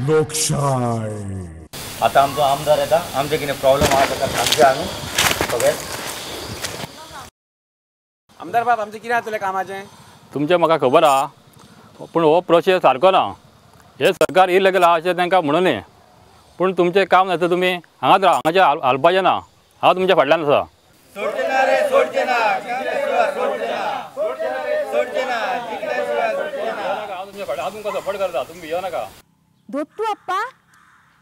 लोकशाय. आतां आमचो आमदार येता, आमचे कितें प्रॉब्लम आहा ताका सांगया न्हू सगळें. आमदार बाब आमचें कितें जातलें कामाचें? तुमचें म्हाका खबर आहा, पूण हो प्रोसेस सारको ना. हें सरकार इलिगल आहा अशें तांकां म्हणून, पूण तुमचें काम नासता, तुमी हांगाच राव, हांगाचें हालपाचें ना. हांव तुमच्या फाटल्यान आसा. हांव तुमच्या फाटल्यान, हांव तुमकां सपोर्ट करता, तुमी भियो नाका. दत्तू अप्पा,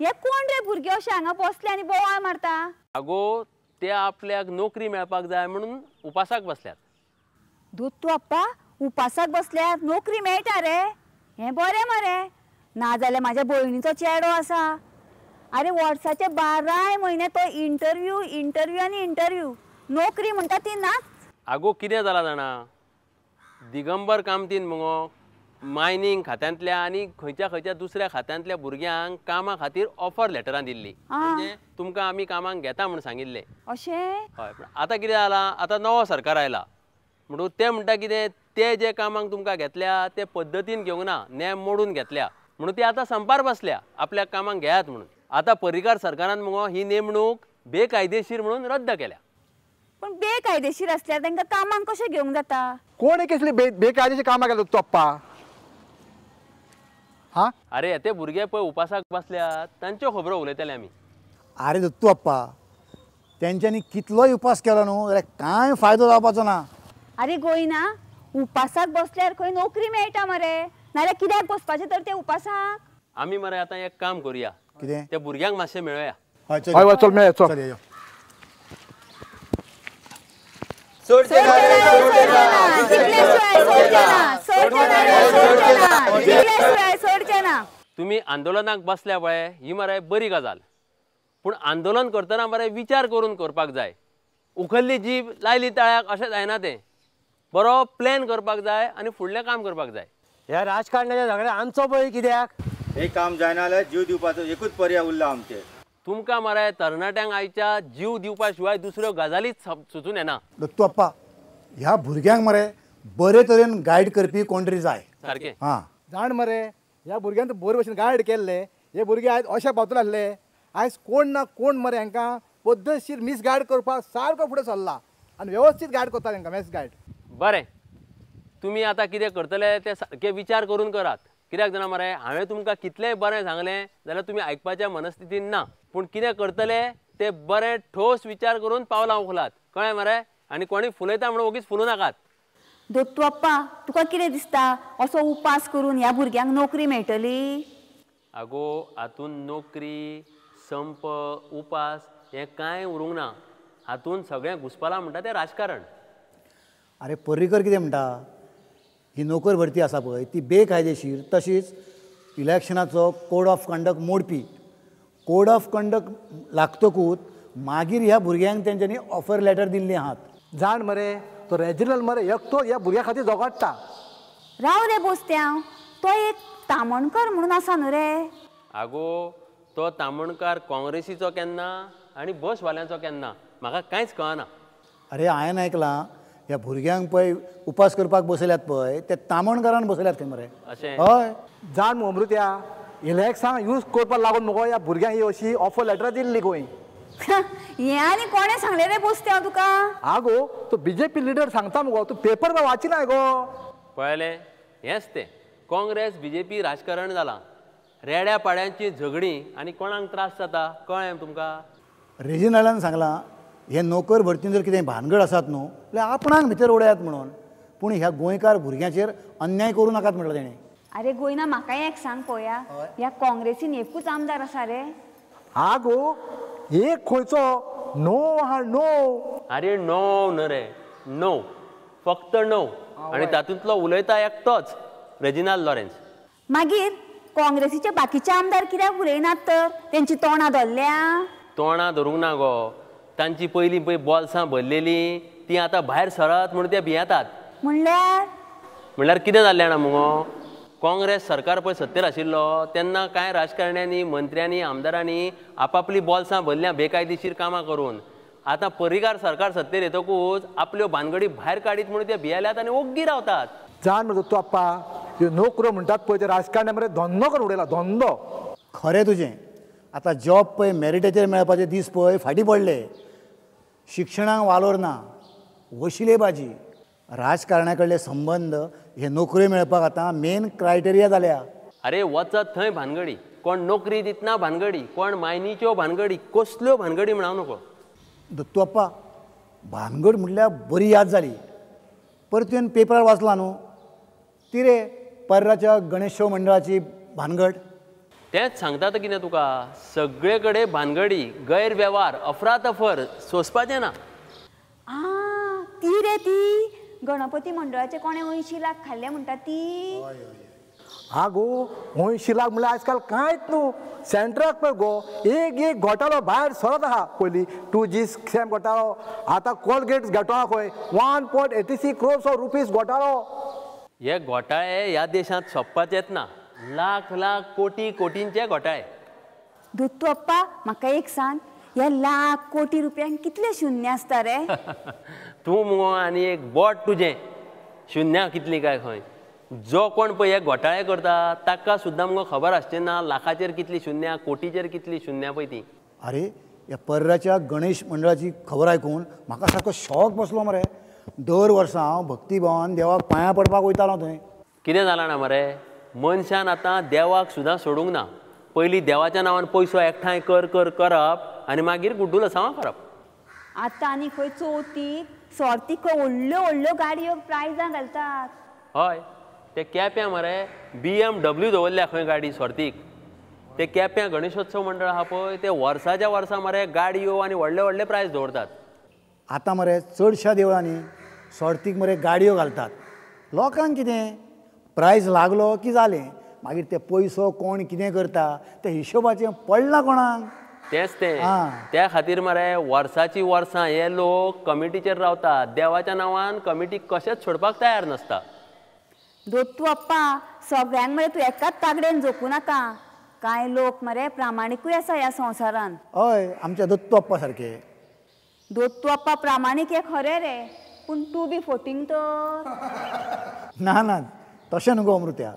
हे कोण रे भुरगे अशे हांगा बसले आनी बोवाळ मारता? आगो ते आपल्याक नोकरी मेळपाक जाय म्हणून उपासाक बसल्यात. दत्तू अप्पा, उपासाक बसल्यार नोकरी मेळटा रे? हें बरें मरे, नाजाल्यार म्हाज्या भयणीचो चेडो आसा. अरे वर्साचे 12 म्हयने तो इंटरव्यू इंटरव्यू आनी इंटरव्यू, नोकरी म्हणटा ती नाच. आगो कितें जालां जाणा, दिगंबर कामतीन मुगो मायनींग खात्यांतल्या आनी खंयच्या खंयच्या दुसऱ्या खात्यांतल्या भुरग्यांक कामा खातीर ऑफर लेटरां दिल्ली, म्हणजे तुमकां आमी कामाक घेता म्हूण सांगिल्लें. अशें? हय. पूण आतां कितें जालां, आतां नवो सरकार आयला म्हणून ते म्हणटा कितें, ते जे कामाक तुमकां घेतल्या ते पद्दतीन घेवंक ना, नेम मोडून घेतल्या म्हणून ते आतां संपार बसल्या आपल्याक कामाक घेयात म्हणून. आतां पर्रीकार सरकारान मुगो ही नेमणूक बेकायदेशीर म्हणून रद्द केल्या. पण बेकायदेशीर असल्यार तांकां कामाक कशें घेवंक जाता? कोण कसली बेकायदेशीर कामां केल्या तू अप्पा? हा? अरे ते भुरगे पळय उपासाक बसल्यात तांच्यो खबरो उलयतले आमी. अरे दत्तू अप्पा, तेंच्यांनी कितलोय उपास केलो न्हू जाल्यार कांय फायदो जावपाचो ना. अरे गोयना, उपासाक बसल्यार खंय नोकरी मेळटा मरे, नाजाल्यार कित्याक बसपाचें तर ते उपासाक? आमी मरे आतां एक काम करुया, कितें? त्या भुरग्यांक मातशें मेळोया. हय चल, चल मेळया, चल. तुमी आंदोलनाक बसल्या पळय ही मरे बरी गजाल, पूण आंदोलन करतना मरे विचार करून करपाक जाय. उखल्ली जीब लायली ताळ्याक अशें जायना तें, बरो प्लॅन करपाक जाय आनी फुडलें काम करपाक जाय. ह्या राजकारणाच्या झगड्या आमचो बळी कित्याक? हे काम जायना जाल्यार जीव दिवपाचो एकूच पर्याय उरला आमचेर. तुमकां मरे तरणाट्यांक आयच्या जीव दिवपा शिवाय दुसऱ्यो गजालीच सुचून येना. दत्तू अप्पा, ह्या भुरग्यांक मरे बरे तरेन गायड करपी कोण तरी जाय. सारकें. हां जाण मरे, ह्या भुरग्यांक बरे भशेन गायड केल्ले, हे भुरगे आयज अशा पावतले आसले. आयज कोण ना कोण मरे हांकां पद्दतशीर मिसगायड करपाक सारको फुडें सरला आनी वेवस्थीत गायड करता तांकां, मिसगायड. बरें, तुमी आतां कितें करतले तें सारकें विचार करून करात. कित्याक जाणा मरे, हांवें तुमकां कितलेंय बरें सांगलें जाल्यार तुमी आयकपाच्या मनस्थितीन ना, पूण कितें करतले ते बरें ठोस विचार करून पावलां उखलात, कळ्ळें मरे? आनी कोणी फुलयता म्हणून ओगीच फुलूं नाकात. दत्तू अप्पा, तुका कितें दिसता, असो उपास करून ह्या भुरग्यांक नोकरी मेळटली? आगो हातून नोकरी, संप, उपास हें कांय उरूंक ना, हातून सगळें घुसपलां म्हणटा तें राजकारण. अरे पर्रीकर कितें म्हणटा, ही नोकर भरती आसा पळय ती बेकायदेशीर, तशीच इलेक्शनाचो कोड ऑफ कंडक्ट मोडपी. कोड ऑफ कंडक्ट लागतकूच मागीर ह्या भुरग्यांक तेंच्यांनी ऑफर लेटर दिल्ली आहात. जाण मरे, तो रेजिनल मरे एकटो ह्या भुरग्या खातीर झगडटा. राव रे बोस्त्यांव, तो एक तामणकर म्हणून आसा न्हू रे? आगो तो तामणकार काँग्रेसीचो केन्ना आनी बसवाल्यांचो केन्ना म्हाका कांयच कळना. अरे हांवें आयकलां ह्या भुरग्यांक पळय उपास करपाक बसयल्यात पळय ते तामणकारान बसयल्यात खंय मरे. अशें? हय. जाण मगो अमृत्या, इलेक्शन यूज करपाक लागून मगो ह्या भुरग्यांक ही अशी ऑफर लेटर दिल्ली खंय. हें आनी कोणें सांगलें रे बोस्त्यांव तुका? आगो तो बीजेपी लिडर सांगता मगो, तूं पेपर वाचिना गो. पळयलें, हेंच तें काँग्रेस बीजेपी राजकारण जालां. रेड्या पाड्यांची झगडीं आनी कोणाक त्रास जाता कळ्ळें तुमकां? रेजिनाल्डान सांगलां हे नोकर भरतीन जर कितें भानगड आसात न्हू जाल्यार आपणाक भितर उडयात म्हणून, पूण ह्या गोंयकार भुरग्यांचेर अन्याय करूं नाकात म्हणलें तेणें. अरे गोयना, म्हाकाय एक सांग पळोवया, ह्या काँग्रेसीन एकूच आमदार आसा रे? आगो एक खंयचो णव आहा, णव. अरे 9 न्हू रे, 9, फक्त 9, आनी तातूंतलो उलयता एकटोच, रेजिनाल्ड लॉरेन्स. मागीर काँग्रेसीचे बाकीचे आमदार कित्याक उलयनात तर? तेंची तोंडां धरल्या? तोंडां धरूंक ना गो, तांची पयलीं पळय बोल्सां भरलेलीं तीं आतां भायर सरत म्हणून ते भियेतात. म्हणल्यार? म्हणल्यार कितें जाल्लें जाणा मुगो, काँग्रेस सरकार पळय सत्तेर आशिल्लो तेन्ना कांय राजकारण्यांनी, मंत्र्यांनी, आमदारांनी आपापली बोल्सां भरल्या बेकायदेशीर कामां करून. आतां पर्रीकार सरकार सत्तेर येतकूच आपल्यो भानगडी भायर काडीत म्हणून ते भियेल्यात आनी ओग्गी रावतात. जाण मरे तूं आप्पा, ह्यो नोकऱ्यो म्हणटात पळय ते राजकारण्या मरे धंदो करून उडयला, धंदो. खरें तुजें. आतां जॉब पळय मॅरिटाचेर मेळपाचे दीस पळय फाटीं पडले. शिक्षणाक वालोर ना, वशिलेबाजी, राजकारण्या कडले संबंद हे नोकऱ्यो मेळपाक आतां मेन क्रायटेरिया जाल्या. अरे वचत थंय भानगडी, कोण नोकरी दितना भानगडी, कोण मायनीच्यो भानगडी, कसल्यो भानगडी म्हणूं नको. दत्तू आप्पा, भानगड म्हटल्यार बरी याद जाली. परतून पेपरार वाचला न्हू ती रे पर्राच्या गणेशोत्सव मंडळाची भानगड. तेंच सांगता कितें तुका, सगळे कडेन भानगडी, गैरवेव्हार, अफरातफर सोंसपाचें ना. आ ती रे ती गणपती मंडळाचे कोणें 80 लाख खाल्ले म्हणटा ती. आगो 80 लाख म्हणल्यार आजकाल कांयच न्हू. सेंट्राक पळय गो एक एक घोटाळो भायर सरत आहा. पयलीं 2G same घोटाळो, आतां कोलगेट घोटाळो खंय 1.86 crores of rupees घोटाळो. हे घोटाळे ह्या देशांत सोंपपाचेच ना. लाख लाख कोटी कोटींचे घोटाळे. दत्तू आप्पा म्हाका एक सांग, ह्या लाख कोटी रुपयांक कितले शून्य आसता रे? तूं मुगो आनी एक बोट तुजें शुन्यां कितलीं काय खंय. जो कोण पळय हे घोटाळे करता ताका सुद्दां मुगो खबर आसचें ना लाखाचेर कितली शुन्यां, कोटीचेर कितली शुन्यां पळय ती. अरे ह्या पर्राच्या गणेश मंडळाची खबर आयकून म्हाका सारको शॉक बसलो मरे. दर वर्सा हांव भक्तिभावान देवाक पांयां पडपाक वयतालो थंय. कितें जालां ना मरे, मनशान आतां देवाक सुद्दां सोडूंक ना. पयलीं देवाच्या नांवान पयसो एकठांय कर कर करप आनी मागीर गुड्डुलसांवां करप. आतां आनी खंय चवथीक सोर्तीक खंय व्हडल्यो व्हडल्यो गाडयो प्रायजां घालतात. हय, ते केप्यां मरे BMW दवरल्या खंय गाडी सोर्तीक. ते केप्यां गणेशोत्सव मंडळ आहा पळय, ते वर्साच्या वर्सा मरे गाडयो आनी व्हडले व्हडले प्रायज दवरतात. आतां मरे चडश्या देवळांनी सोर्तीक मरे गाडयो घालतात. लोकांक कितें प्रायज लागलो की जालें, मागीर ते पयसो कोण कितें करता ते हिशोबाचें पडलां कोणाक. तेंच तें, त्या खातीर मरे वर्साची वर्सां हे लोक कमिटीचेर रावतात. देवाच्या नांवान कमिटी कशेंच सोडपाक तयार नासता. दत्तू आप्पा सगळ्यांक मरे तूं एकाच तागडेन जोखूं नाका. कांय लोक मरे प्रामाणिकूय आसा ह्या संवसारान. हय, आमच्या दत्तू आप्पा सारके. दत्तू आप्पा प्रामाणीक हें खरें रे, पूण तूं बी फोटींग तर. ना ना तशें न्हू गो अमृत्या.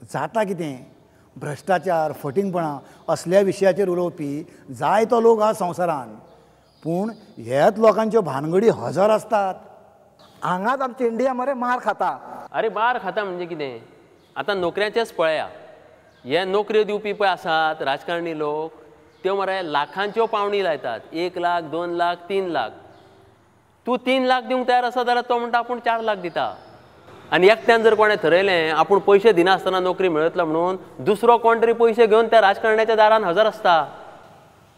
जाता कितें, भ्रश्टाचार, फटींगपणां असल्या विशयाचेर उलोवपी जायतो लोक आहा संवसारान, पूण ह्याच लोकांच्यो भानगडी हजार आसतात. हांगाच आमची इंडिया मरे मार खाता. अरे मार खाता म्हणजे कितें, आतां नोकऱ्यांचेच पळया. हे नोकऱ्यो दिवपी पळय आसात राजकारणी लोक, त्यो मरे लाखांच्यो पावणी लायतात. 1 लाख, 2 लाख, 3 लाख. तूं 3 लाख दिवंक तयार आसा जाल्यार तो म्हणटा आपूण 4 लाख दिता. आनी एकट्यान जर कोणें थरयलें आपूण पयशे दिनासतना नोकरी मेळयतलो म्हणून, दुसरो कोण तरी पयशे घेवन त्या राजकारण्याच्या दारान हजर आसता.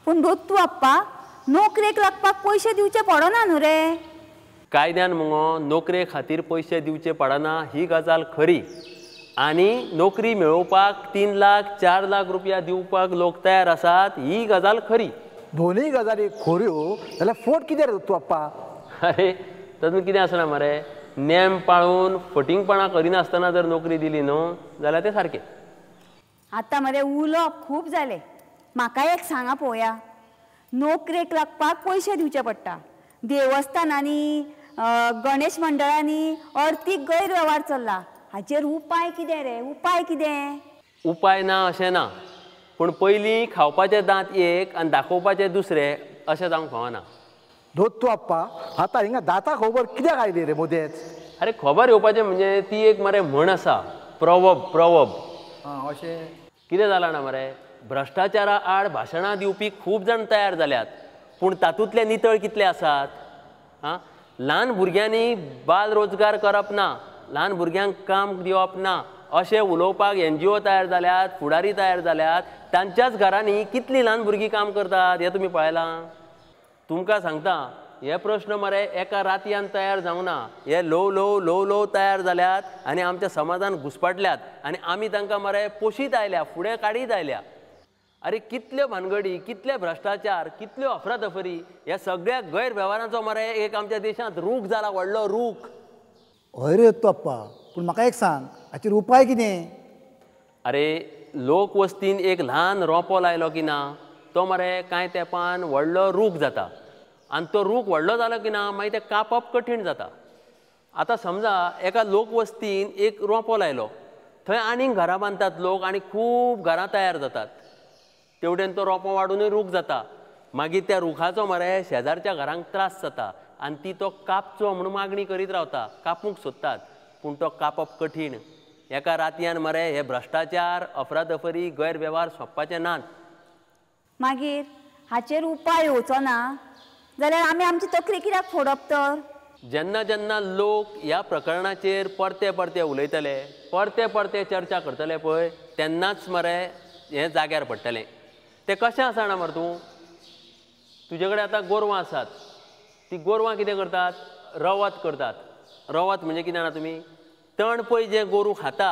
पूण दत्तू आप्पा नोकरेक लागपाक पयशे दिवचे पडना न्हू रे? कायद्यान मुगो नोकरे खातीर पयशे दिवचे पडना ही गजाल खरी. आनी नोकरी मेळोवपाक 3 लाख 4 लाख रुपया दिवपाक लोक तयार आसात ही गजाल खरी. दोनूय गजाली खऱ्यो जाल्यार फोट कितें रे दत्तू आप्पा? अरे तातूंत कितें आसना मरे, नेम पाळून फटींगपणां करिनासतना जर नोकरी दिली न्हू जाल्यार तें सारकें. आतां मरे उलोवप खूब जालें. म्हाका एक सांगा पळोवया, नोकरेक लागपाक पयशे दिवचे पडटा, देवस्थानांनी गणेश मंडळांनी अर्थीक गैरवेव्हार चल्ला, हाचेर उपाय कितें रे? उपाय कितें? उपाय ना अशें ना, पूण पयलीं खावपाचे दांत एक आनी दाखोवपाचे दुसरे अशें जावंक फावना. दत्तू आप्पा आतां हिंगा दांतां खबर कित्याक आयली रे मदेंच? अरे खबर येवपाचें म्हणजे ती एक मरे म्हण आसा, प्रवब प्रवब. अशें कितें जालां ना मरे, भ्रश्टाचारा आड भाशणां दिवपी खूब जाण तयार जाल्यात, पूण तातूंतले नितळ कितले आसात? आं, ल्हान भुरग्यांनी बाल रोजगार करप ना, ल्हान भुरग्यांक काम दिवप ना अशें उलोवपाक NGO तयार जाल्यात, फुडारी तयार जाल्यात. तांच्याच घरांनी कितलीं ल्हान भुरगीं काम करतात हें तुमी पळयलां? तुमकां सांगता, हे प्रश्न मरे एका रातयान तयार जावंक ना, हे ल्हव ल्हव ल्हव ल्हव तयार जाल्यात आनी आमच्या समाजान घुसपटल्यात आनी आमी तांकां मरे पोशीत आयल्या, फुडें काडीत आयल्या. अरे कितल्यो भानगडी, कितले भ्रश्टाचार, कितल्यो अफरातफरी, ह्या सगळ्या गैरवेव्हारांचो मरे एक आमच्या देशांत रूख जाला, व्हडलो रूख. हय रे दत्तू आप्पा, पूण म्हाका एक सांग, हाचेर उपाय कितें? अरे लोक वस्तीन एक ल्हान रोंपो लायलो की ना तो मरे कांय तेंपान व्हडलो रूख जाता, आनी तो रूख व्हडलो जालो की ना मागीर तें कापप कठीण जाता. आतां समजा एका लोकवस्तीन एक रोंपो लायलो, थंय आनीक घरां बांदतात लोक आनी खूब घरां तयार जातात. तेवटेन तो रोंपो वाडूनय रूख जाता. मागीर त्या रुखाचो मरे शेजारच्या घरांक त्रास जाता आनी ती तो कापचो म्हणून मागणी करीत रावता, कापूंक सोदतात, पूण तो कापप कठीण. एका रातयान मरे हे भ्रश्टाचार, अफरातफरी, गैरवेव्हार सोंपपाचे नात. मागीर हाचेर उपाय येवचो ना जाल्यार आमी आमची तकली कित्याक फोडप तर? जेन्ना जेन्ना लोक ह्या प्रकरणाचेर परते परते उलयतले, परते परते चर्चा करतले पळय, तेन्नाच मरे हें जाग्यार पडटलें. तें कशें आसा जाणा मरे तूं, तुजे कडेन आतां गोरवां आसात, ती गोरवां कितें करतात, रवत करतात. रवत म्हणजे कितें जाणा तुमी, तण पळय जें गोरूं खाता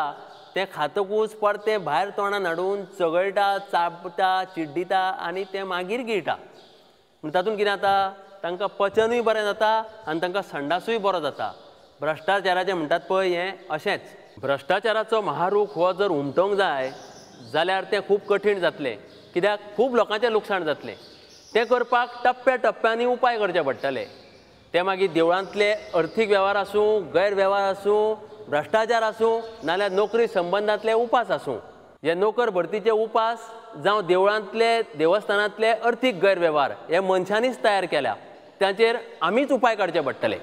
तें खातकूच परतें भायर तोंडान हाडून चगळटा, चाबता, चिड्डिता आनी तें मागीर गिळटा. पूण तातूंत कितें जाता, तांकां पचनूय बरें जाता आनी तांकां संडासूय बरो जाता. भ्रश्टाचाराचें म्हणटात पळय हें अशेंच. भ्रश्टाचाराचो महारूख हो जर उमटोवंक जाय जाल्यार तें खूब कठीण जातलें, कित्याक खूब लोकांचें लुकसाण जातलें. तें करपाक टप्प्या टप्प्यांनी उपाय करचे पडटले. ते मागीर देवळांतले अर्थीक वेव्हार आसूं, गैरवेव्हार आसूं, भ्रश्टाचार आसूं, नाल्यार नोकरी संबंदांतले उपास आसूं. हे नोकर भरतीचे उपास जावं देवळांतले, देवस्थानांतले अर्थीक गैरवेव्हार हे मनशांनीच तयार केल्या, ताचेर आमीच उपाय काडचे पडटले.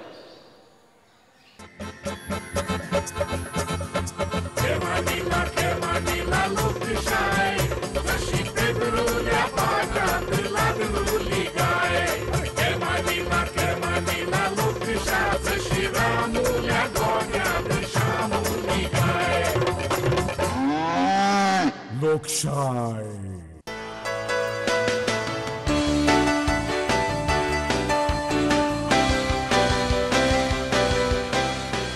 लोकशाय.